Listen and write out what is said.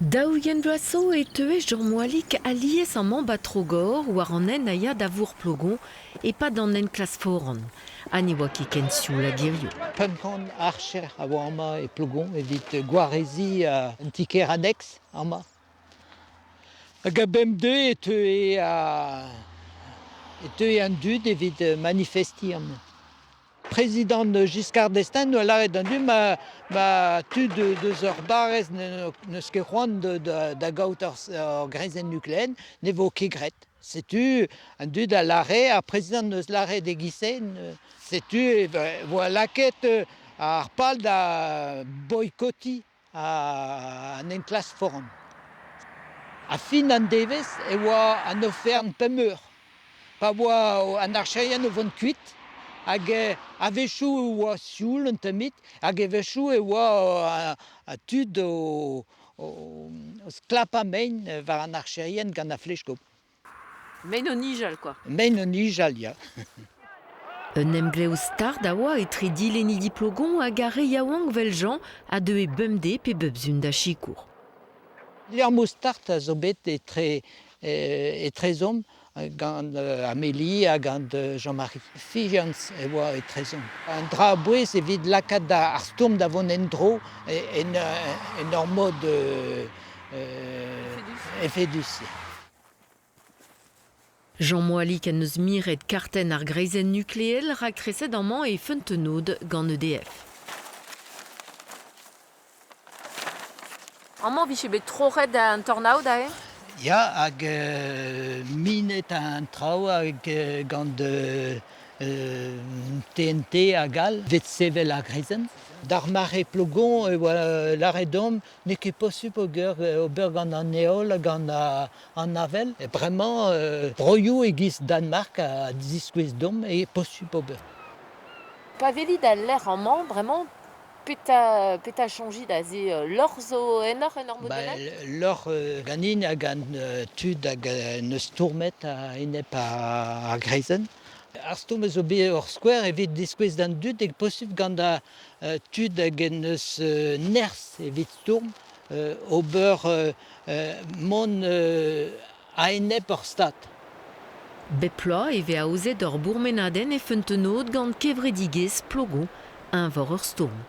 40 vloaz zo e teue Jean Moalic alies amañ 'ba Trogor war an hent a ya da Vourc'h-Plogoñ e-pad an enklask foran ha ne oa ket ken sioul hag hiziv. 500 archer a oa amañ e Plogoñ evit gwareziñ an ti-kêr annexe amañ. Hag a-bemdez e teue an dud evit manifestiñ amañ. Prezidant Giscard d'Estaing 'noa lâret d'an dud ma tud deus ur barrez n'eus ket c'hoant da gaout ur greizenn nukleel, ne vo ket graet. Setu an dud a lâre, ar prezidant 'neus lâret e-giz-se, setu e voa lakaet ar pal da boikotiñ an enklask foran. A fin an devezh e oa an oferenn pemp eur. Pa oa an archerien o vont kuit hag a-wechoù e oa sioul un tammig hag a-wechoù e oa tud o sklapañ mein war an archerien gant ar flechkob. Mein o nijal kwa. Mein o nijal, ya. Un emglev start a oa etre dilennidi Plogoñ hag ar re yaouank 'vel Jean a deue bemdez pe bep sizhun da sikour. Liammoù start a zo bet etre etrezomp gant Amélie ha gant Jean-Marie. Fiziañs e oa etrezomp. Un dra a-bouez evit lakaat ar stourm da vont en-dro en ur mod efedus. Jean Moalic en deus miret kartenn ar greizenn nukleel raktreset amañ e Feunteunod gant EDF. Amañ 'vije bet troc'het an tornaod aze? Ya, hag minet an traoù hag gant TNT hag all 'vit sevel ar greizenn. D'ar mare Plogoñ e oa lâret deomp n'eo ket posupl ober gant an heol hag gant an avel. Bremañ broioù e-giz Danmark a ziskouez deomp eo posupl ober. Pa welit al lec'h amañ bremañ, petra soñjit aze? Lorc'h zo ennoc'h en ur mod bennak? Lorc'h ganin ha gant tud hag 'neus stourmet a-enep ar greizenn. Ar stourm a zo bet ur skouer evit diskouez d'an dud eo posupl gant tud hag en deus nerzh evit stourm, ober mont a-enep ur stad. Bep bloaz e vez aozet ur bourmenadenn e Feunteunod gant kevredigezh Plogoñ, eñvor ur stourm.